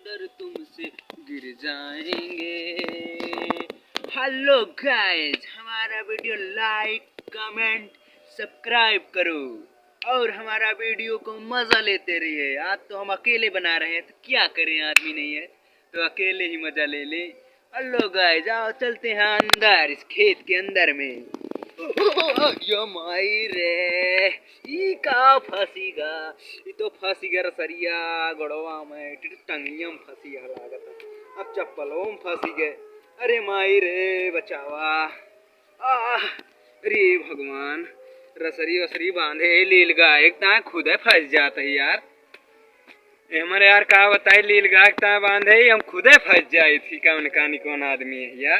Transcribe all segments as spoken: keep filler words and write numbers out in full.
डर तुमसे गिर जाएंगे। Hello guys, हमारा video like, comment, subscribe करो और हमारा video को मजा लेते रहिए। आज तो हम अकेले बना रहे हैं, तो क्या करें, आदमी नहीं है तो अकेले ही मजा ले लें। Hello guys, आओ चलते हैं अंदर, इस खेत के अंदर में। या माई रे, ई का फंसी गा, ई तो फंसी गा रसरिया गोड़वा में, टिट टंगिया में फंसी है लागत है। अब चप्पलों में फंसी गए। अरे माई रे बचावा। आ, अरे भगवान, रसरी वसरी बांधे लील गाय, एक ताए खुदे फंस जात है यार। एमन यार का बताई, लील गाय ताए बांधे ही हम खुदे फंस जाई थी। कौन कानी कौन आदमी है यार,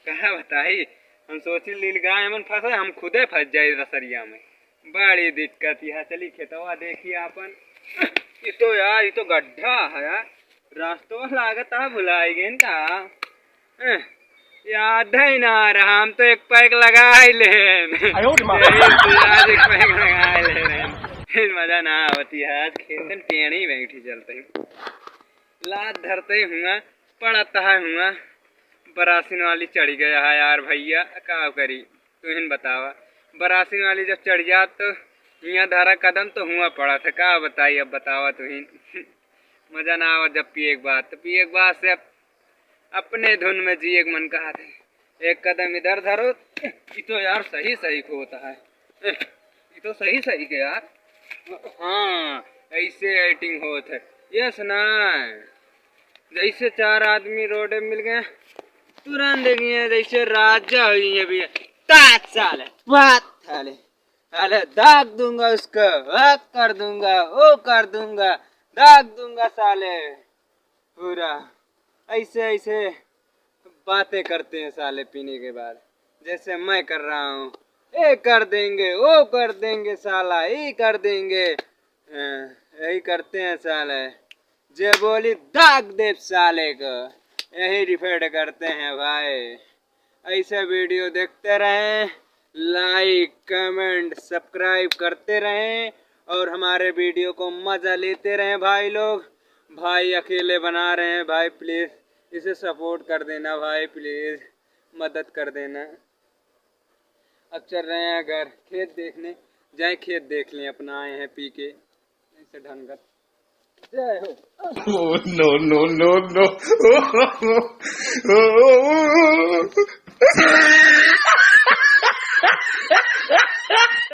कहा बताई। हम सोची लील गाय एमन फंसे, हम खुदे फंस जाई रसरिया में। बड़ी दिक्कत यह। चली खेतवा देखी आपन। ई तो यार, ई तो गड्ढा है यार, रास्तो लागत है भुलाई गए का। एह, याद ही ना रहा, हम तो एक पैक लगा ही लेन। आयो रे माँ। यही तो आज एक पैक लगा ही लेन। फिर मजा ना आवती है, आज खेतन टेढ़ी बैठी चलते हैं। लात धरते हुआ, पड़त है हुआ, बरासिन वाली चढ़ गया है यार भैया, का करी, तुहिन बतावा। बरासिन वाली जब चढ़ जात तो हियाँ धरा कदम तो हुआ पड़ा था, का बताई, अब बतावा तुहिन। मजा ना आवा जब पिए के बाद, तो पिए के बाद से अब अपने धुन में जिए के मन कहा थे। एक कदम इधर धरो, ई तो यार सही सही खोता है, ई तो सही सही के यार। हाँ, ऐसे एक्टिंग होत है, यस ना। जैसे चार आदमी रोड में मिल गए, तुरंत देखिए जैसे राजा हुई है भैया। तात साले, बात साले, साले दाग दूंगा उसको, वाक कर दूंगा, वो कर दूंगा, दाग दूंगा साले। पूरा ऐसे ऐसे बातें करते हैं साले पीने के बाद, जैसे मैं कर रहा हूँ। ये कर देंगे, वो कर देंगे साला, ये कर देंगे। हाँ, यही करते हैं साले। जे बोली दाग दे साले को, यही डिफेंड करते हैं भाई। ऐसे वीडियो देखते रहें, लाइक, कमेंट, सब्सक्राइब करते रहें और हमारे वीडियो को मज़ा लेते रहें भाई लोग। भाई अकेले बना रहे हैं भाई, प्लीज़ इसे सपोर्ट कर देना भाई, प्लीज़ मदद कर देना। अब चल रहे हैं घर, खेत देखने, जाए खेत देख लें, अपना आए हैं पी के। ऐसे ढंगत। जय हो। Oh, no, no, no, no।